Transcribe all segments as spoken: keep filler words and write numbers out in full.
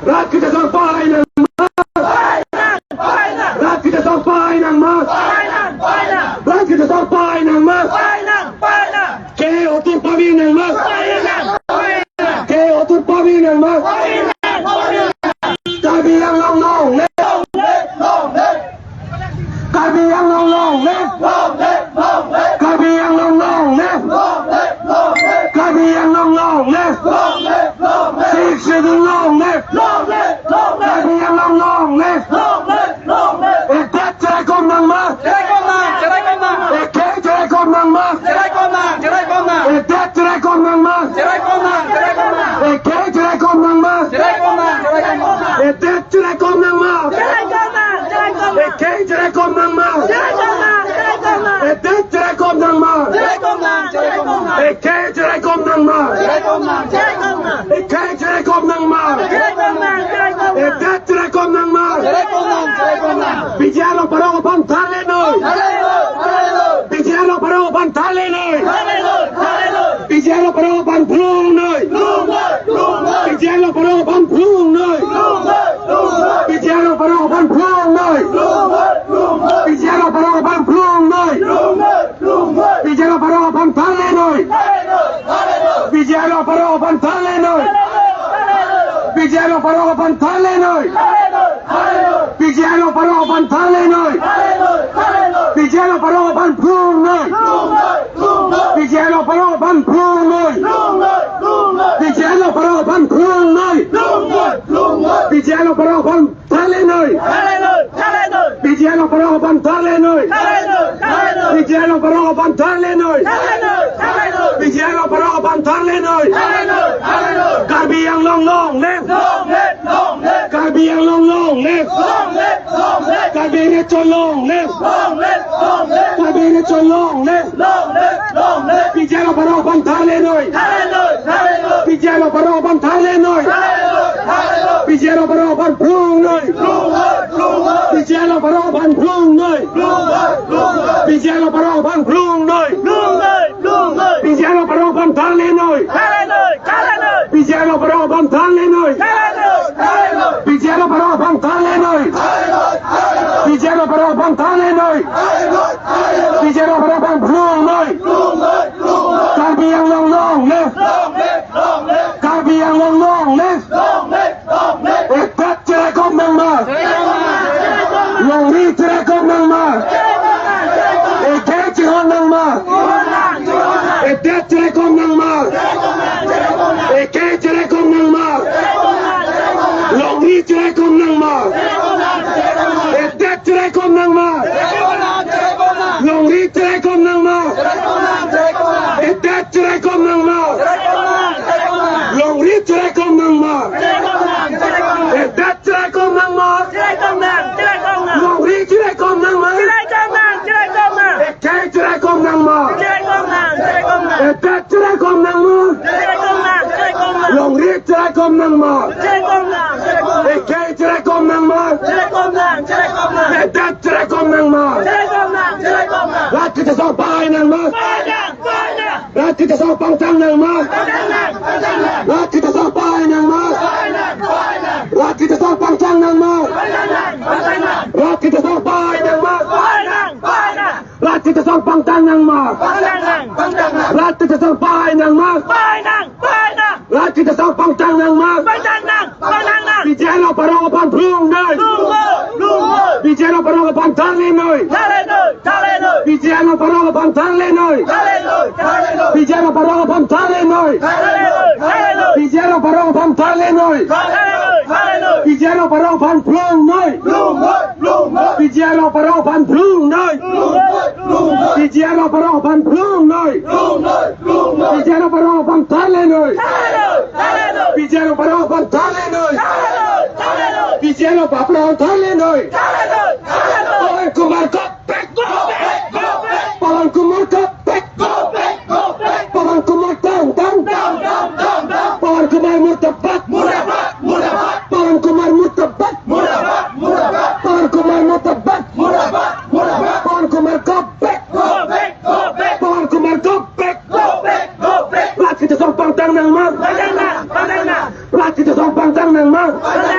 Rat kachesong pahai nangma. Rat kachesong pahai nangma. Rat kachesong pahai nangma. Ke otur pavir nangma. Ke otur pavir nangma. Karbi Anglong long live. Karbi Anglong long live. Karbi Anglong long live. Karbi Anglong long live. Sixth Schedule long live. Karbi Anglong long live. Edet cheraikom nangma. Cheraikom nang, cheraikom nang. Edet cheraikom nangma. Cheraikom nang, cheraikom nang. Edet cheraikom nangma. Cheraikom nang, cheraikom nang. Edet cheraikom nangma. Cheraikom nang, cheraikom nang. Edet cheraikom nangma. Cheraikom nang, cheraikom nang. Edet cheraikom nangma. Cheraikom nang, cheraikom nang. Edet cheraikom nangma. Cheraikom nang, cheraikom nang. Edet cheraikom nangma. Cheraikom nang, cheraikom nang. Edet cheraikom nangma. Cheraikom nang, cheraikom nang. Edet cheraikom nangma. Cheraikom nang, cheraikom nang. P G R along parong aphan tharle noi. Tharle noi, tharle noi. P G R along parong aphan tharle noi. Tharle noi, tharle noi. P G R along parong aphan phlung noi. Phlung noi, phlung noi. P G R along parong aphan phlung noi. Phlung noi, phlung noi. P G R along parong aphan phlung noi. Phlung noi, phlung noi. P G R along parong aphan phlung noi. Phlung noi, phlung noi. P G R along parong aphan tharle noi. Tharle noi, tharle noi. P G R along parong aphan tharle noi. Tharle noi, tharle noi. P G R along parong aphan tharle noi. Tharle noi, tharle noi. P G R along parong aphan tharle noi. Tharle noi, tharle noi. P G R along parong aphan phlung noi. Phlung noi, phlung noi. P G R along parong aphan phlung noi. Phlung noi, phlung noi. P G R along parong aphan phlung noi. Phlung noi, phlung noi. P G R along parong aphan tharle noi. Tharle noi, tharle noi. P G R along parong aphan tharle noi. Tharle noi, tharle noi. P G R along parong aphan tharle noi. Tharle noi, tharle noi. P G R along parong aphan tharle noi. Tharle noi, tharle noi. Karbi Anglong long live. Long live, long live. Karbi Anglong long live. Long live, long live. Karbi Anglong long live. Long live, long live. Karbi Anglong long live. Long live, long live. P G R along parong aphan tharle noi. Tharle noi, tharle noi. P G R along parong aphan tharle noi. Tharle noi, tharle noi. P G R along parong aphan phlung noi. Phlung noi, phlung noi. P G R along parong aphan phlung noi. Phlung noi, phlung noi. P G R along parong aphan phlung noi. Phlung noi, phlung noi. P G R along parong aphan tharle noi. Tharle noi, tharle noi. P G R along parong aphan tharle noi. Tharle noi, tharle noi. P G R along parong aphan tharle noi. Tharle noi, tharle noi. P G R along parong aphan tharle noi. Tharle noi, tharle noi. P G R along parong aphan phlung noi. Phlung noi, phlung noi. Karbi Anglong long live. Long live, long live. Karbi Anglong long live. Long live, long live. Edet cheraikom nangma. Cheraikom nang, cheraikom nang. Longri cheraikom nangma. Cheraikom nang, cheraikom nang. Edet cheraikom nangma. Cheraikom nang, cheraikom nang. Edet cheraikom nangma. Cheraikom nang, cheraikom nang. Edet cheraikom nangma. Cheraikom nang, cheraikom nang. Longri cheraikom nangma. Cheraikom nang, cheraikom nang. Edet cheraikom nangma. Cheraikom nang, cheraikom nang. Longri cheraikom nangma. Cheraikom nang, cheraikom nang. Edet cheraikom nangma. Cheraikom nang, cheraikom nang. Longri cheraikom nangma. Cheraikom nang, cheraikom nang. Edet cheraikom nangma. Cheraikom nang, cheraikom nang. Longri cheraikom nangma. Cheraikom nang, cheraikom nang. Edet cheraikom nangma. Cheraikom nang, cheraikom nang. Edet cheraikom nangma. Cheraikom nang, cheraikom nang. Longri cheraikom nangma. Cheraikom nang, cheraikom nang. Edet cheraikom nangma. Cheraikom nang, cheraikom nang. Edet cheraikom nangma. Cheraikom nang, cheraikom nang. Rat kachesong pahai nangma. Pahai nang, pahai nang. Rat kachesong pangthang nangma. Pangthang nang, pangthang nang. Rat kachesong pahai nangma. Pahai nang, pahai nang. Rat kachesong pangthang nangma. Pangthang nang, pangthang nang. Rat kachesong pahai nangma. Pahai nang, pahai nang. Rat kachesong pangthang nangma. Pangthang nang, pangthang nang. Rat kachesong pahai nangma. Pahai nang, pahai nang. Rat kachesong pangthang nangma. Pangthang nang, pangthang nang. P G R along parong aphan phlung noi. Phlung noi, phlung noi. P G R along parong aphan tharle noi. Tharle noi, tharle noi. P G R along parong aphan tharle noi. Tharle noi, tharle noi. P G R along parong aphan tharle noi. Tharle noi, tharle noi. P G R along parong aphan tharle noi. Tharle noi, tharle noi. P G R along parong aphan phlung noi. Phlung noi, phlung noi. P G R along parong aphan phlung noi. Phlung noi, phlung noi. P G R along parong aphan phlung noi. Phlung noi, phlung noi. P G R along parong aphan tharle noi. Tharle noi, tharle noi. P G R along parong aphan tharle noi. Tharle noi, tharle noi. P G R along parong aphan tharle noi. Tharle noi, tharle noi. Pawan Kumar go back. Go back, go back. Pawan Kumar go back. Go back, go back. Pawan Kumar down, down. Down, down, down, down. Pawan Kumar murdabad. Murdabad, murdabad. Pawan Kumar murdabad. Murdabad, murdabad. Pawan Kumar murdabad. Murdabad, murdabad. Pawan Kumar go back. Go back, go back. Pawan Kumar go back. Go back, go back. Rat kachesong pangthang nangma. Pangthang nang, pangthang nang. Rat kachesong pangthang nangma. Pangthang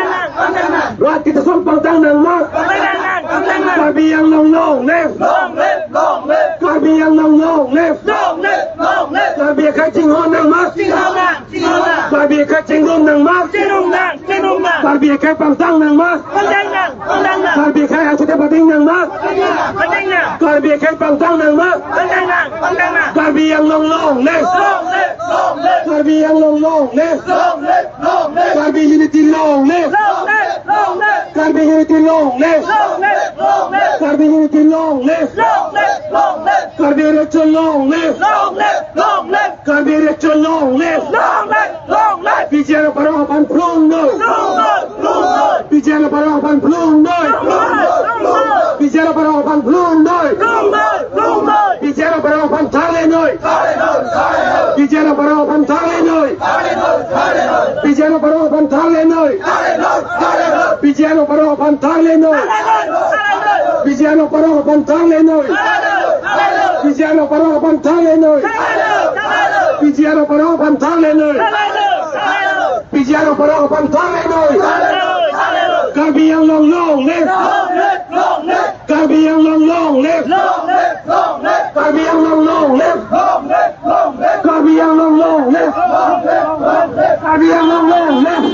Kita song pangtang nang ma. Pangtang nang, pangtang nang. Karbi Anglong long live. Long live, long live. Karbi Anglong long live. Long live, long live. Karbi akhei chinghon nang ma. Chinghon nang, chinghon nang. Karbi akhei chingrum nang ma. Chingrum nang, chingrum nang. Karbi akhei pangtang nang ma. Pangtang nang, pangtang nang. Karbi akhei achite pading nang ma. Pading nang, pading nang. Karbi akhei pangtang nang ma. Pangtang nang, pangtang nang. Karbi Anglong long live. Long live, long live. Karbi Anglong long live. Long live, long live. Karbi unity long live. Long live, long live. Karbi unity long live. Long live, long live. Karbi unity long live. Long live, long live. Karbi unity long live. Long live, long live. Karbi unity long live. Long live, long live. P G R parong aphan phlung noi. Phlung noi, phlung noi. P G R parong aphan phlung noi. Phlung noi, phlung noi. P G R parong aphan phlung noi. Phlung noi, phlung noi. P G R parong aphan tharle noi. Tharle noi, tharle noi. P G R parong aphan tharle noi. Tharle noi, tharle noi. P G R parong aphan tharle noi. Tharle noi, tharle noi. P G R parong aphan tharle noi. Tharle noi, tharle noi. P G R parong aphan tharle noi. Tharle noi, tharle noi. P G R parong aphan tharle noi. Tharle noi, tharle noi. P G R parong aphan tharle noi. Tharle noi, tharle noi. P G R parong aphan tharle noi. Tharle noi, tharle noi. Karbi Anglong long live. Long live, long live. Karbi Anglong long live. Long live, long live. Karbi Anglong long live. Long live, long live. Karbi Anglong long live.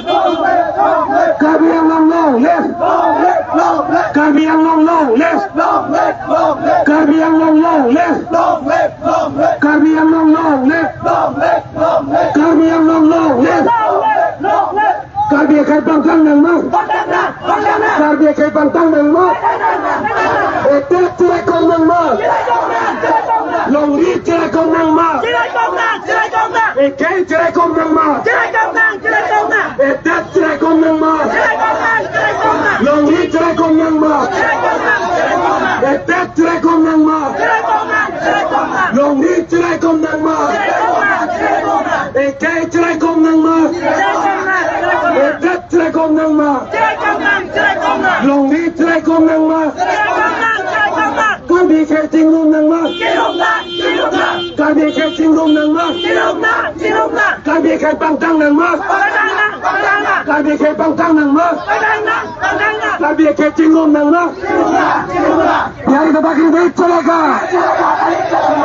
Long live, long live. Karbi Anglong long live. Long live, long live. Karbi Anglong long live. Long live, long live. Karbi Anglong long live. Long live, long live. Karbi Anglong long live. Long live, long live. Karbi Anglong long live. Long live, long live. Karbi Anglong long live. Long live, long live. Karbi akhei pangtang nang ma. Pangtang nang, pangtang nang. Karbi akhei pangtang nang ma. Pangtang nang, pangtang nang. Edet chiraikom nang ma. Chiraikom nang, chiraikom nang. Longri chiraikom nang ma. Chiraikom nang, chiraikom nang. Ekhei chiraikom nang ma. Chiraikom nang, chiraikom nang. Edet chiraikom nang ma. Chiraikom nang, chiraikom nang. Longri chiraikom nang ma. Chiraikom nang, chiraikom nang. Edet chiraikom nang ma. Chiraikom nang, chiraikom nang. Longri chiraikom nang ma. Chiraikom nang, chiraikom nang. Ekhei chiraikom nang ma. Chiraikom nang, chiraikom nang. Edet chiraikom nang ma. Chiraikom nang, chiraikom nang. Longri chiraikom nang ma. Chiraikom nang, chiraikom nang. Karbi akhei chingrum nang ma. Chingrum nang, chingrum nang. Karbi akhei chingrum nang ma. Chingrum nang, chingrum nang. Karbi akhei pangtang nang ma. Pangtang nang, pangtang nang. Karbi akhei pangtang nang ma. Pangtang nang, pangtang nang. Karbi akhei chingrum nang ma. Chingrum nang, chingrum nang. Bihari दादागिरी नहीं चलेगा।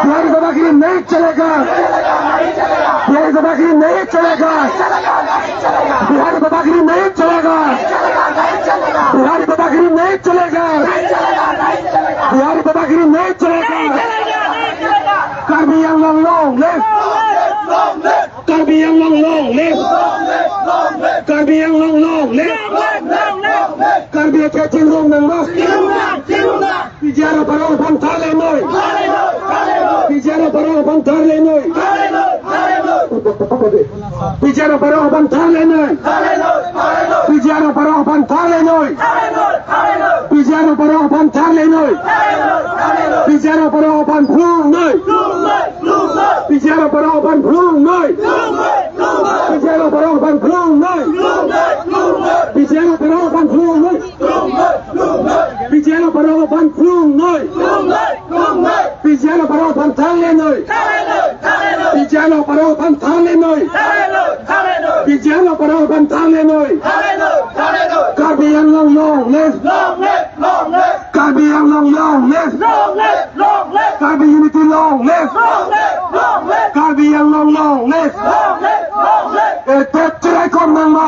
बिहारी दादागिरी नहीं चलेगा। बिहारी दादागिरी नहीं चलेगा। बिहारी दादागिरी नहीं चलेगा। बिहारी दादागिरी नहीं चलेगा। बिहारी दादागिरी नहीं चलेगा। Karbi Anglong long live. Karbi Anglong long live. Karbi Anglong long live. Karbi akhei chingrum nang ma. P G R parong aphan tharle noi. P G R parong aphan tharle noi. P G R parong aphan tharle noi. P G R parong aphan tharle noi. P G R parong aphan tharle noi. P G R parong aphan phlung noi. P G R parong aphan phlung noi. P G R parong aphan phlung noi. P G R parong aphan phlung noi. P G R parong aphan phlung noi. P G R parong aphan tharle noi. P G R parong aphan tharle noi. P G R parong aphan tharle noi. Karbi Anglong long live. Karbi Anglong long live. Karbi unity long live. Karbi Anglong long live. Edet chiraikom nang ma.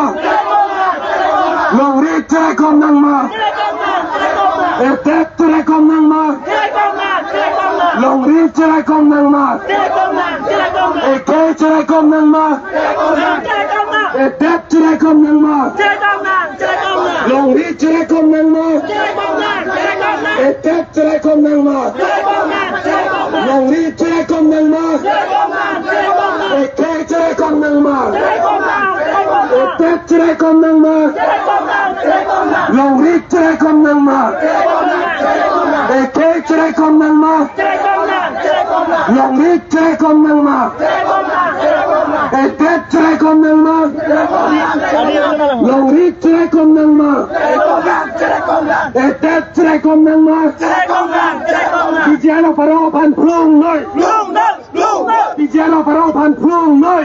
Longri chiraikom nang ma. Edet chiraikom nang ma. Longri chiraikom nang ma. Ekhei chiraikom nang ma. Edet chiraikom nang ma. Longri chiraikom nang ma. Edet chiraikom nang ma. Longri chiraikom nang ma. Ekhei chiraikom nang ma. Edet chiraikom nang ma. Longri chiraikom nang ma. Ekhei chiraikom nang ma. Longri chiraikom nang ma. Edet chiraikom nang ma. Longri chiraikom nang ma. Edet chiraikom nang ma. P G R parong aphan phlung noi. P G R parong aphan phlung noi.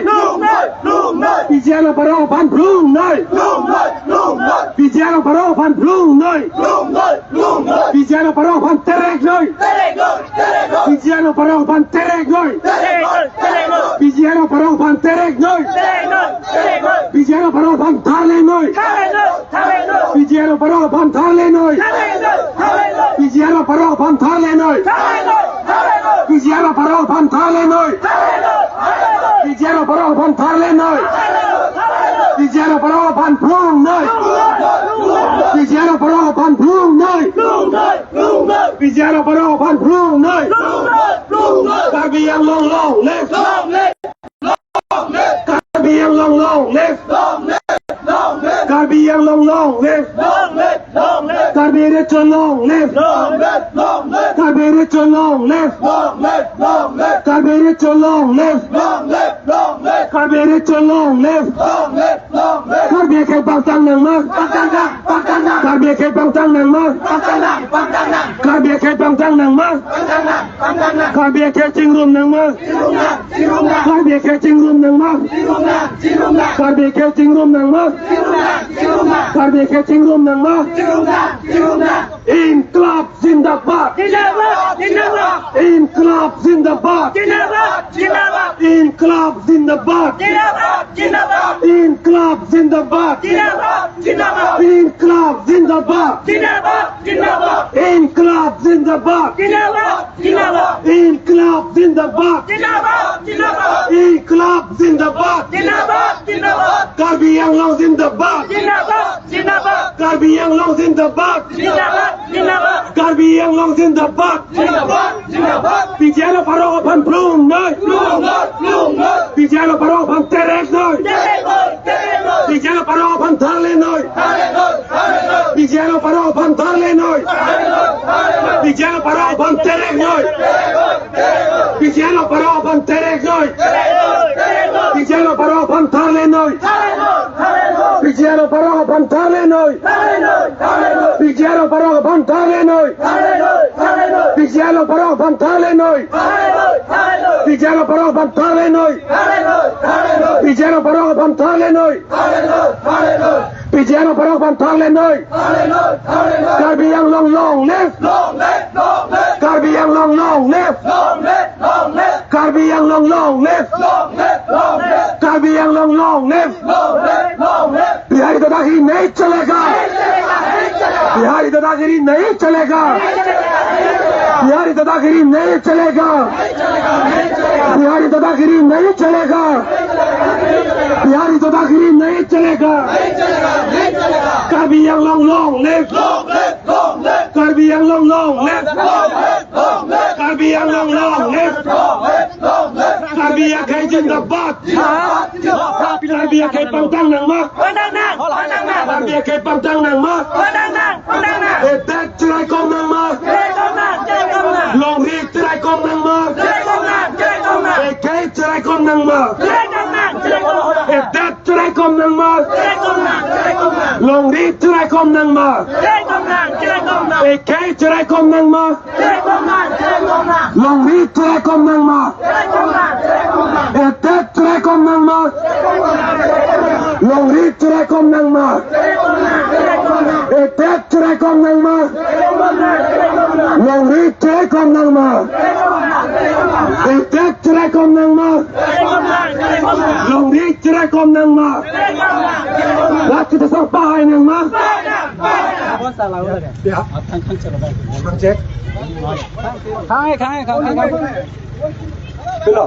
Plungnoi. P G R along parok aphan plungnoi. Plungnoi, plungnoi. P G R along parok aphan plungnoi. Plungnoi, plungnoi. P G R along parok aphan tereknoi. Tereknoi, tereknoi. P G R along parok aphan tereknoi. Tereknoi, tereknoi. P G R along parok aphan tereknoi. Tereknoi, tereknoi. P G R along parok aphan tharlenoi. Tharlenoi, tharlenoi. P G R along parok aphan tharlenoi. Tharlenoi, tharlenoi. P G R along parok aphan tharlenoi. Tharlenoi, tharlenoi. P G R along parok aphan tharlenoi. Tharlenoi, tharlenoi. P G R along parok aphan tharlenoi. Tharlenoi, tharlenoi. P G R along parok aphan plungnoi. Plungnoi, plungnoi. P G R along parok aphan plungnoi. Plungnoi, plungnoi. P G R along parok aphan plungnoi. Plungnoi, plungnoi. Karbi Anglong long live. Long live. Karbi Anglong long live. Long live. Long live. Karbi Anglong long live. Long live. Long live. Karbi Richo long live. Long live. Long live. Karbi Richo long live. Long live. Long live. Karbi Richo long live. Long live. Long live. Karbi Richo long live. Long live. Long live. Karbi akhei pangthang nangma. Pangthang nang. Pangthang nang. Karbi akhei pangthang nangma. Pangthang nang. Pangthang nang. Karbi akhei pangthang nangma. Pangthang nang. Pangthang nang. Karbi akhei chingrum nangma. Chingrum nang. Chingrum nang. Karbi akhei chingrum nangma. Chingrum nang. Chingrum nang. Karbi akhei chingrum nangma. Chingrum nang. Chingrum nang. Karbi akhei chingrum nangma. Chingrum nang. Chingrum nang. Inklab zindabad. Zindabad. Zindabad. Inklab zindabad. Zindabad. Zindabad. Inklab zindabad. Zindabad. Zindabad. Inklab zindabad. Zindabad. Zindabad. Inklab zindabad. Zindabad. Zindabad. Inklab zindabad. Zindabad. Zindabad. Inklab zindabad. Zindabad. Zindabad. Inklab zindabad. Zindabad. Zindabad. Karbi Anglong zindabad. Zindabad. Zindabad. Karbi Anglong zindabad. Zindabad. Zindabad. Karbi Anglong zindabad. Zindabad. Zindabad. P G R along parok aphan plungnoi. Plungnoi. Plungnoi. P G R along parok aphan tereknoi. Tereknoi. Tereknoi. P G R along parok aphan tharlenoi. Tharlenoi. Tharlenoi. P G R along parok aphan tharlenoi. Tharlenoi. Tharlenoi. P G R along parok aphan tereknoi. Tereknoi. Tereknoi. P G R along parok aphan tereknoi. Tereknoi. Tereknoi. P G R along parok aphan tharlenoi. Tharlenoi. Tharlenoi. P G R along parok aphan tharlenoi. Tharlenoi. Tharlenoi. P G R along parok aphan tharlenoi. Tharlenoi. Tharlenoi. P G R along parok aphan tharlenoi. Tharlenoi. Tharlenoi. P G R along parok aphan tharlenoi. Tharlenoi. Tharlenoi. P G R along parok aphan tharlenoi. Tharlenoi. Tharlenoi. P G R along parok aphan tharlenoi. Tharlenoi. Tharlenoi. Karbi Anglong long live. Long live. Long live. Karbi Anglong long live. Long live. Long live. Karbi Anglong long live. Long live. Long live. Karbi Anglong long live. Long live. Long live. Bihari दादागिरी नहीं चलेगा। बिहारी दादागिरी नहीं चलेगा। बिहारी दादागिरी नहीं चलेगा। बिहारी दादागिरी नहीं चलेगा। बिहारी दादागिरी नहीं चलेगा। Karbi Anglong long live. Karbi Anglong long live. Karbi Anglong long live. Karbi akhei zindabad. Karbi akhei pangthang nangma. Pangthang nang, pangthang nang. Karbi akhei pangthang nangma. Pangthang nang, pangthang nang. Edet cheraikom nangma. Cheraikom nang, cheraikom nang. Longri cheraikom nangma. Cheraikom nang, cheraikom nang. Ekhei cheraikom nangma. Cheraikom nang, cheraikom nang. Edet cheraikom nangma. Cheraikom nang, cheraikom nang. Longri cheraikom nangma. Cheraikom nang, cheraikom nang. Ekhei cheraikom nangma. Longri cheraikom nangma. Edet cheraikom nangma. Longri cheraikom nangma. Edet cheraikom nangma. Longri cheraikom nangma. Edet cheraikom nangma. Longri cheraikom nangma. Rat kita sang pahai nangma. Ya. Kang, kang, kang, kang. Hello.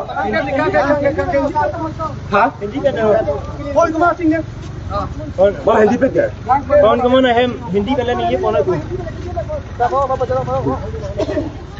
हाँ? कौन, कौन है? हिंदी वाला नहीं है, कौन है तू?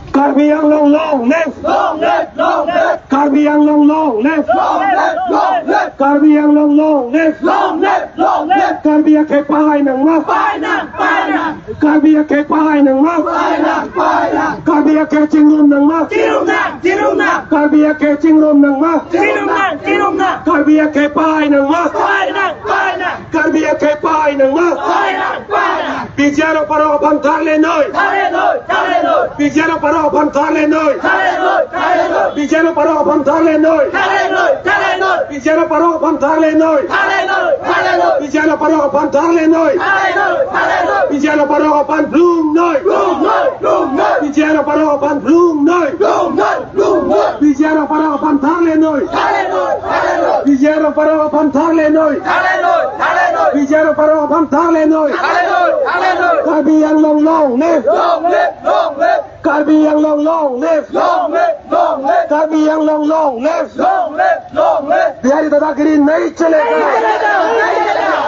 Karbi Anglong long live! Long live! Long live! Karbi Anglong long live! Long live! Long live! Karbi Anglong long live! Long live! Long live! Karbi akhei pahai nangma! Pahai nang! Pahai nang! Karbi akhei pahai nangma! Pahai nang! Pahai nang! Karbi akhei chingrum nangma! Chingrum nang! Chingrum nang! Karbi akhei chingrum nangma! Chingrum nang! Chingrum nang! Karbi akhei pahai nangma! Pahai nang! Pahai nang! Karbi akhei pahai nangma! Pahai nang! Pahai nang! P G R along parok aphan tharlenoi! Tharlenoi! Tharlenoi! P G R parok aphan tharle noi. Tharle noi, tharle noi. P G R parok aphan tharle noi. Tharle noi, tharle noi. P G R parok aphan tharle noi. Tharle noi, tharle noi. P G R parok aphan tharle noi. Tharle noi, tharle noi. P G R parok aphan blung noi. Blung noi, blung noi. P G R parok aphan blung noi. Blung noi, blung noi. P G R parok aphan tharle noi. Tharle noi, tharle noi. P G R parok aphan tharle noi. Tharle noi, tharle noi. P G R parok aphan tharle noi. Tharle noi, tharle noi. Karbi Anglong long live. Long live, long live. Karbi Anglong long live. Long live, long live. Karbi Anglong long live. Long live, long live. Bihari दादागिरी नहीं चलेगा।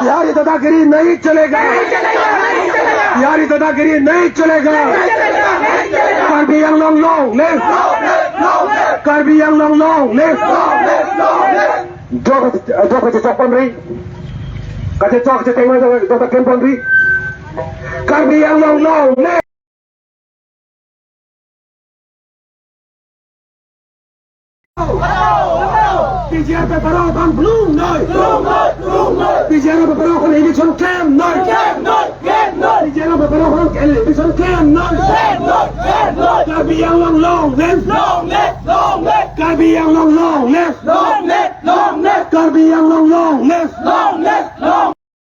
बिहारी दादागिरी नहीं चलेगा। बिहारी दादागिरी नहीं चलेगा। Karbi Anglong long live. Karbi Anglong long live. Jok, jok, jok, jok, pon ri. Kache jok, jok, jok, jok, jok, pon ri. Karbi Anglong long live. P G R parok aphan blung noi. Blung noi, blung noi. P G R parok aphan eviction klem noi. Klem noi, klem noi. P G R parok aphan eviction klem noi. Klem noi, klem noi. Karbi Anglong long live. Long live, long live. Karbi Anglong long live. Long live, long live. Karbi Anglong long live. Long live,